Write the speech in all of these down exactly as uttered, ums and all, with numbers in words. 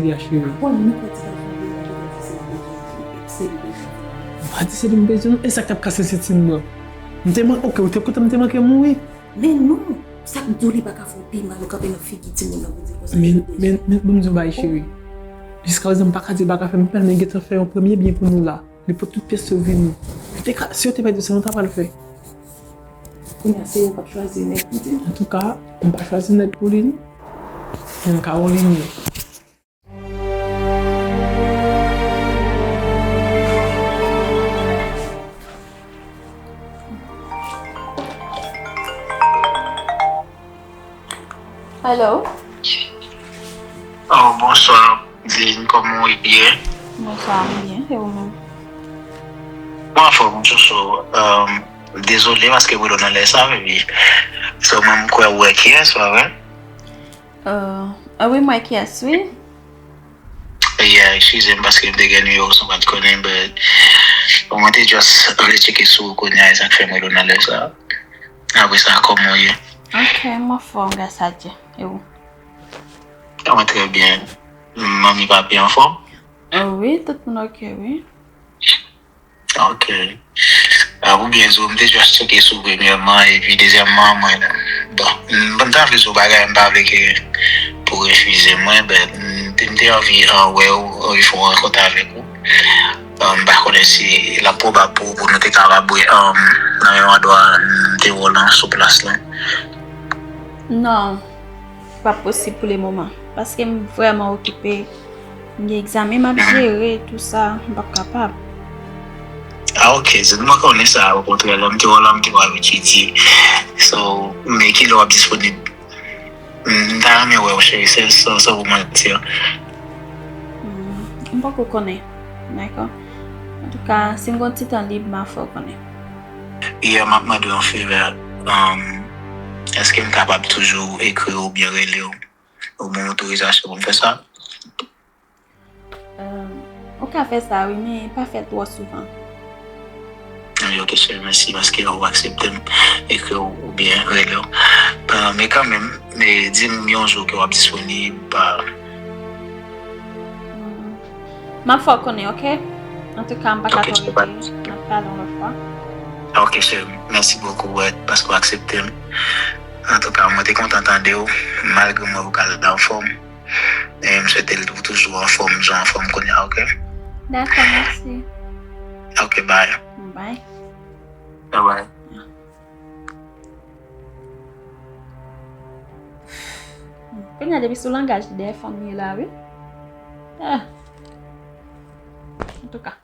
Ya, cheri. Bon, nou pati pa janm vin nan, nou pati se li bezwen. Se li bezwen. M pa di se li m bezwen, e sa k t ap kase senti m nan. M te man, ok, ou te kontan m te manke mouri. Men non, sa k di w li pa ka fè w pi mal, ou kanpe nan figi timoun nan pou di l konsa. Men, men, men, ban m di w bagay, cheri. Jiska prezan, m pa ka di l pa ka fè m pi mal, men gentan fè yon premye byen pou nou la. Li pot tout pyès yo vini. Li te ka, si yo te pèdi sa, nou ta pral fè. Kounye a, se ou k ap chwazi nèg pou di. Antouka, m pa chwazi nèg pou li, non. Men m ka yon limyè. Hello. Oh, bonswa, Divine, kòman w ye? Bonswa, m byen, e ou menm? Mwen anfòm, Jojo. Um, dezole paske m rele w nan lè sa, baby. So, mwen, m kwè w wè kiyès, pa vre? Uh, ah wi, m wè kiyès, wi. Yeah, eskize m paske m te gen nimewo w, m pa t konnen, but mwen te just vle tcheke sou ou kounye a, e sa k fè m rele w nan lè sa. Apre sa, kòman w ye? Ok, m anfòm, gras a Dye. E ou? Mwen trè byen. Manmi, papi anfòm? Uh, wi, tout moun ok, wi. Ok. Ah, ou byen di w, m te just tcheke sou premyèman, epi dezyèmman, mwen, bon, m, m ta vle di w bagay, m pa vle ke pou refize mwen, but m te, m te anvi, ah, wè w, anvi fè yon rankont avèk ou. Ah, m pa konnen si l ap pwobab pou, pou nou te kapab wè, ah, nan menm andwa m te wè w lan sou plas lan. Non. P ap posib pou le moman, paske m vrèman okipe. M gen egzamen m ap jere, tou sa, m p ap kapab. Ah, ok, se mwen konnen sa, okontrè, lè m te wè w la, m te wè w etidye. So, men kilè w ap disponib? M ta renmen wè w, cheri, se, san, san pou manti. Hmm, m poko konnen, dakò? Antouka, si m gon ti tan lib, m a fè w konnen. Yeah, m ap mande w yon favè. Um, èske m kapab toujou ekri w oubyen rele w? Ou ban m otorizasyon pou m fè sa? Um, ou ka fè sa, wi, men pa fè l twò souvan. Wi, ok, cheri, mèsi paske ou aksepte m ekri w oubyen rele w. Uh, men kanmenm, men di m yon jou ke w ap disponib, pa. Hmm. M ap fè w konnen, ok? Antouka, m pa ka twò rete. N ap pale yon lòt fwa. Ok, cheri. Mèsi bokou, wè, paske w aksepte m. Antouka, mwen te kontan tande w, malgre m wè ou ka la anfòm. E m swete l tou, toujou anfòm, jan w anfòm kounye a, ok? Dakò, mèsi. Ok, bye. Bye. Bye bye. Kounye a depi sou langaj li dèyè fanm li ye la wi. Ah. Antouka.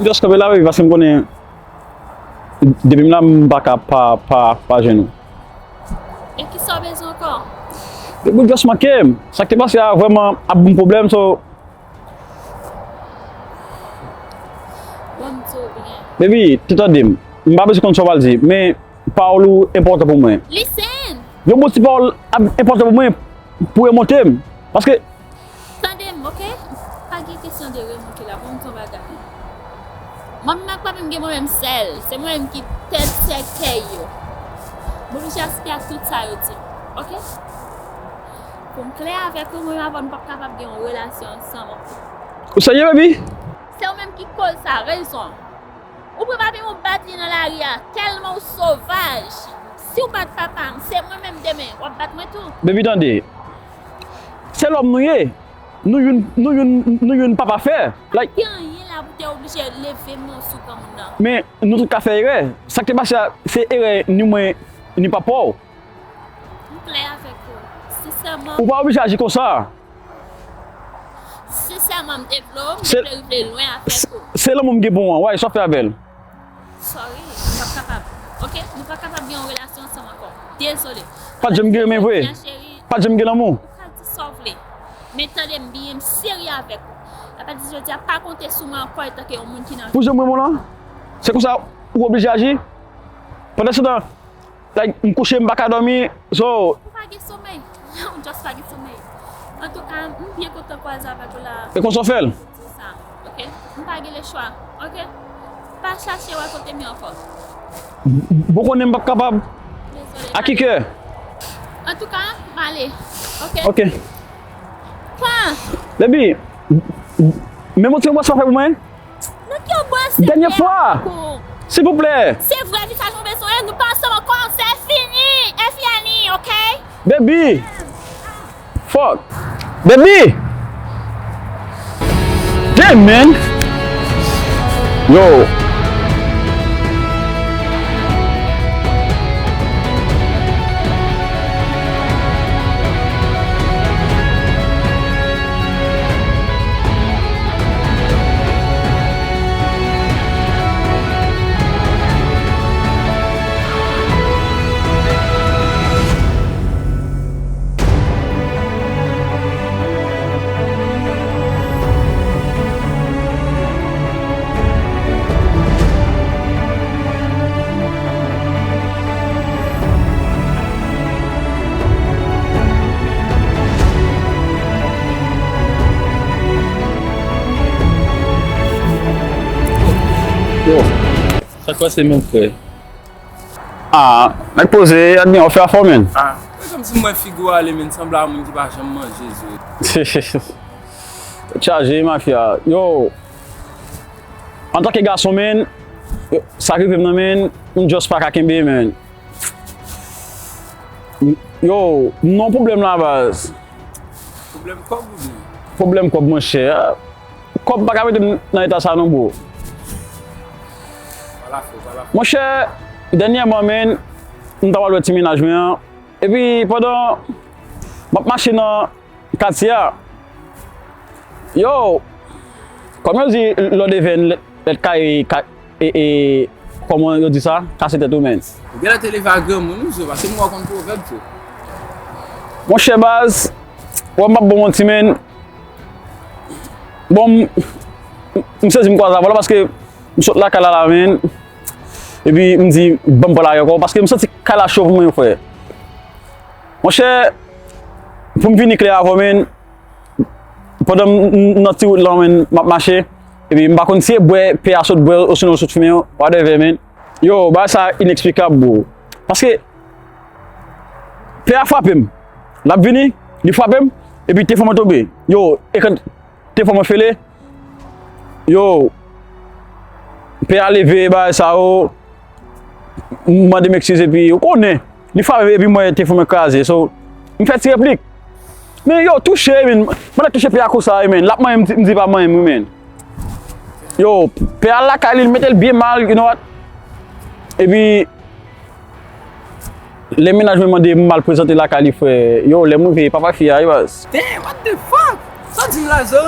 M just kanpe la, baby, paske m konnen depi m la, m pa ka pa, pa, pa jwenn ou. E kisa w bezwen ankò? Baby, just manke m. Sa k te pase a vrèman ap ban m pwoblèm, so. Bon, m di w byen. Baby, te tande m. M pa bezwen konn sa w pral di, men pawòl ou enpòtan pou mwen. Listen! Yon bon ti pawòl ap enpòtan pou mwen pou remonte m. Paske Tande m, ok? Pa gen kesyon de remonte la, bon, m di yon bagay. Manmi m ak papi m gen mwen menm sèl. Se mwen menm ki tèt sèkèy yo. M oblije aksepte ak tout sa yo di m, ok? Pou m klè avèk ou, mwen menm avè w, nou p ap kapab gen yon relasyon ansanm ankò. Ou serye, baby? Se ou menm ki koz sa, rezon. Ou pran papi m, ou bat li nan lari a, tèlman ou sovaj. Si w bat papa m, se mwen menm demen, w ap bat mwen tou. Baby, tande. Se lòm nou ye. Nou youn, nou youn, nou youn pa pafè. Like, gen anyen la pou te oblije leve men w sou granmoun nan. Men nou tout ka fè erè. Sa k te pase a, se erè ni mwen, ni papa w. M klè avèk ou. Sensèman. Ou pa oblije aji konsa. Sensèman, m te vle w, m te vle rive lwen avèk ou. Se lanmou m gen pou ou an, why, sa w fè avè l? Sorry, m p ap kapab. Ok, nou pa kapab gen yon relasyon ansanm ankò. Dezole. Pa t janm gen renmen vre. Pa t janm gen lanmou. Ou ka di sa w vle. Men tande m byen, m serye avèk ou. Apati jodi a, pa konte sou mwen ankò etanke yon moun ki nan vi. Pou jan m renmen w lan, se konsa ou oblije aji? Pandansetan, like, m kouche, m pa ka dòmi, so, Ah, m byen kontan kwaze avèk ou la. E konsa w fè l? Di sa, ok? M pa gen lechwa, ok? Pa chache wè kote m ye ankò. Bon, konnen m p ap kapab. Dezole. A ki kè? Antouka, m ale, ok? Ok. Pran! Baby, men yon ti anbwasman fè pou mwen. Nan ki anbwasman? Dènye fwa! Silvouplè! Se vre, di sa nou bezwen, nou pa ansanm ankò, se fini! E fini, ok? Baby! Fuck! Baby! Damn, man! Yo! Yo. Sa k pase, mon frè? Ah, nèg poze, Admi, w ap fè afè w, menn. Ah, se kòmsi m wè figi w ale, menn, sanble a moun ki pa janm manje zo. Tèt chaje, mafya. Yo, antanke gason, menn, yo, sa k rive m nan, menn, m just pa ka kenbe, menn. Yo, m nan yon pwoblèm la, baz. Pwoblèm kòb oubyen? Pwoblèm kòb, monchè. Kòb pa ka mete m nan eta sa non, bro. Pa la fè, pa la fè. Monchè, dènyèman, menn, m ta pral wè ti mennaj mwen an. Epi pandan m ap mache nan katye a, yo, kòm yo di, lò devèn lèt, lèt kaye, ka-, e, e, kòman yo di sa? Kase tèt ou, menn. Ou genlè te leve a granmoun, wi, zo, paske m wè w konn pwovèb, zo. Monchè baz, wè m p ap bon manti, menn. Bon, m, m sezi m kwaze avè w la paske m sot lakay la la, menn. Epi m di, ban m pral ankò, paske m santi kay la cho pou mwen, frè. Monchè, pou m vini klè avè w, menn, pandan m, m, m nan ti wout lan, menn, m ap mache, epi m pa konn si e bwè pè a sot bwè, osinon l sot fimen, whatever, menn. Yo, bagay sa ineksplikab, bro. Paske pè a frape m. L ap vini, li frape m, epi te fè mwen tonbe. Yo, e kan te fè mwen fele. Yo, pè a leve, bagay sa yo, m mande m eskiz epi, ou konnen, li frape epi mwen te fè mwen kraze. So, m fè ti replik. Men yo, touche, men, mwen touche pè a konsa, men, l ap manyen m, m di pa manyen m, wi, men. Yo, pè a lakay li, l mete l byen mal, you know what? Epi, lè mennaj mwen mande m al prezante lakay li, frè, yo, lè m rive, papa fi a, wi, baz. Damn, what the fuck? Sa w di m la, zo?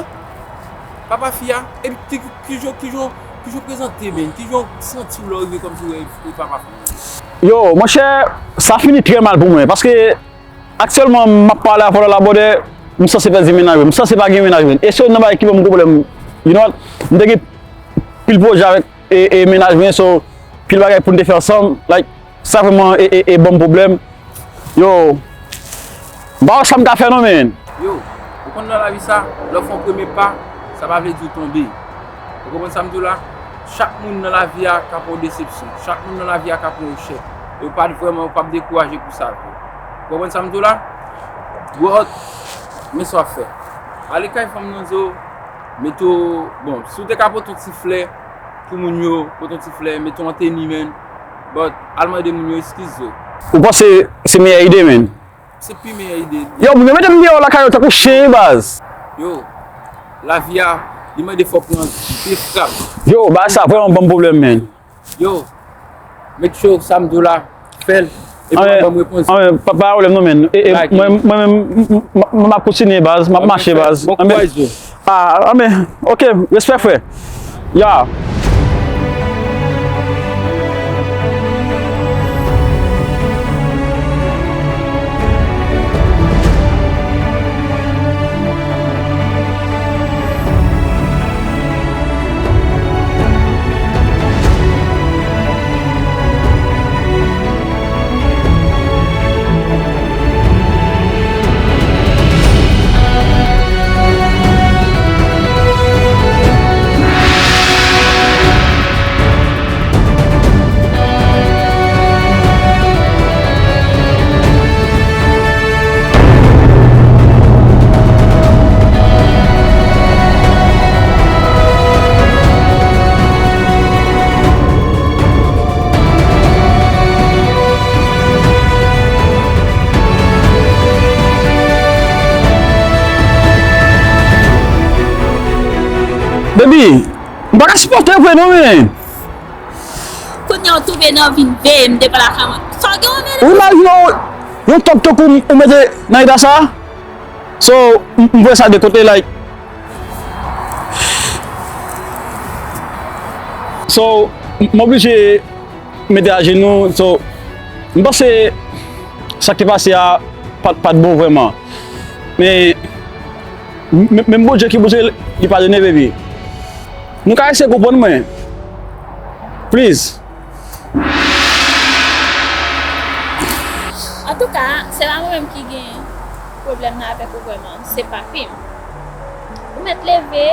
Papa fi a? Epi ki, ki, ki jan, ki jan, ki jan w prezante, men? Ki jan w santi w lè w rive kòmsi w wè e papa fi a? Yo, monchè, sa fini trè mal pou mwen, paske aktyèlman, m ap pale avè w la, brother, m sanse pèdi mennaj mwen, m sanse pa gen mennaj mwen. E se youn nan bagay ki ban m gwo pwoblèm, you know what? M te gen pil pwojè avèk e, e mennaj mwen, so, pil bagay pou n te fè ansanm, like, sa vrèman e, e, e ban m pwoblèm. Yo, m pa wè sa m ka fè non, men. Yo, ou konn nan lavi sa, lè w fè yon premye pa, sa pa vle di w tonbe. Ou konprann sa m di w la? Chak moun nan lavi a ka pran yon desepsyon. Chak moun nan lavi a ka pran yon echèk. E w pa t vrèman, ou p ap dekouraje pou sa vre. Ou konprann sa m di w la? Brot, men sa w ap fè. Ale kay fanm nan, zo, mete w, bon, si w te ka pote yon ti flè, pou moun yo, pote yon ti flè, mete w an teni, man. But, al mande moun yo eskiz, zo. Ou panse se meyè ide, man? Se pi meyè ide. Yo, moun yo mete m deyò lakay yo tankou chen, baz. Yo, lavi a, li mande fò w pran de frap. Yo, bagay sa vrèman ban m pwoblèm, man. Yo, make sure sa m di w la, fè l. Epi w ap ban m repons. Anben, pa, pa pwoblèm non, man. E, e, mwen, mwen menm, m, m, m, m ap kontinye, baz. M ap mache, baz. Bon kouraj, bro. Ah, anben, ok, respè, frè. Ya. Baby, m pa ka sipòte vre non, men. Kounye a w twouve nan vin veye m devan lakay mwen. Sa w gen w mele? Ou imajine w, yon top tankou m ou mete nan eta sa? So, m, m voye sa de kote, like. So, m, m oblije mete ajenou. So, m panse sa ki te pase a pa t, pa t bon vrèman. Men, men, menm Bondye ki pouse li padone, baby. Nou ka eseye konprann mwen. Please. Antouka, se pa mwen menm ki gen pwoblèm nan avèk ou vrèman, se papi m. Ou mèt leve,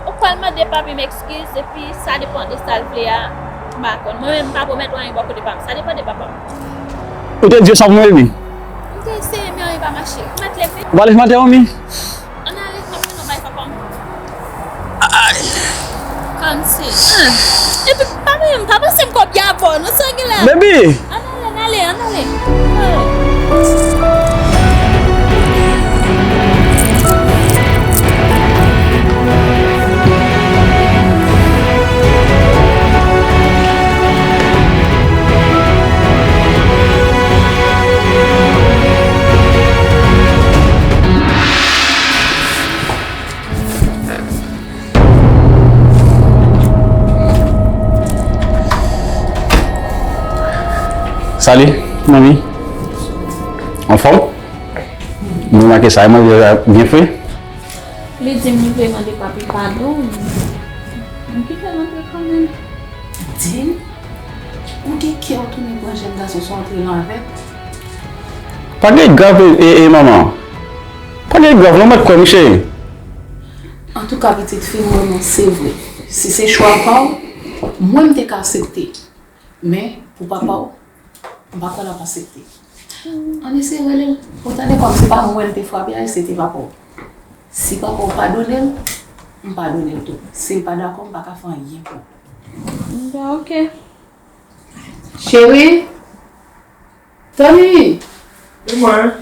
ou pral mande papi m eskiz, epi sa depann de sa l vle a, m pa konn. Mwen menm, m pa pwomèt ou anyen bò kote pa m, sa depann de papa m. Ou te di yo sa pou mwen, baby? M te eseye, men anyen pa mache. Ou mèt leve. Ou pa leve maten an, mi? Ann ale, m ap mennen w bay papa m. Ay. Kòmsi. Epi, pa menm, pa panse m kopye avè w, non, sa gen la. Baby! Ann ale, ann ale, ann ale. Salut, manmi. Anfòm? Mwen remake sa, mwen byen fre. Li di m li vle mande papi padon. M kite l antre kanmenm. Di m, ou gen kè w tounen pran jèn gason sa w antre nan avè l? Pa gen grav, e, e, e, manman. Pa gen grav, non, mèt kwè m, cheri. Antouka, pitit fi m, mwen, mwen, se vre. Si se chwa pa w, mwen, m te ka aksepte. Men, pou papa w, m pa kwè l ap aksepte. Ann eseye rele l. Ou tande, kòm se pa mwen l te frape a, se te papa w. Si papa w padone l, m padone l tou. Si l pa dakò, m pa ka fè anyen pou l. Bon, ok. Cheri! Tony! E mwen?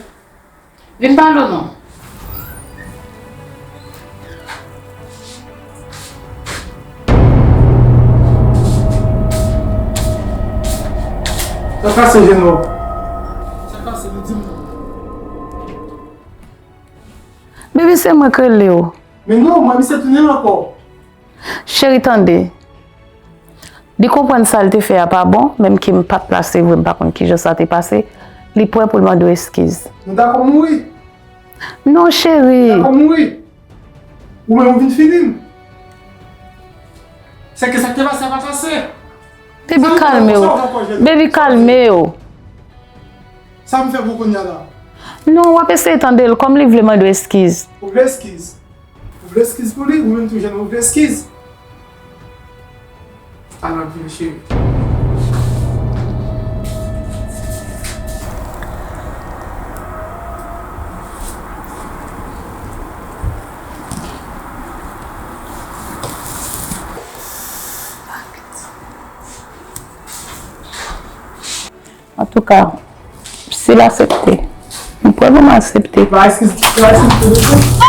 Vin pale w non. Sa pase, Jeno? Sa pase, li di m non. Baby, se mwen k rele w. Men non, mwen, misye tounen ankò. Cheri, tande. Li konprann sa l te fè a pa bon, menm ke m pa t la, se vre, m pa konn kijan sa te pase. Li prè pou l mande w eskiz. Nou dakò mouri? Non, cheri. Nou dakò mouri? Ou menm ou vin fini m. Sèke sa k te pase a pa t ase. Baby, kalme w. Baby, kalme w. Sa m fè pou kounye a la? Non, w ap eseye tande l, kòm li vle mande w eskiz. Ou vle eskiz? Ou vle eskiz pou li? Ou menm tou, Jeno, ou vle eskiz? Ala vre, cheri. Antouka, si l aksepte, m prè pou m aksepte. Ba eskiz, ba eskiz pou li.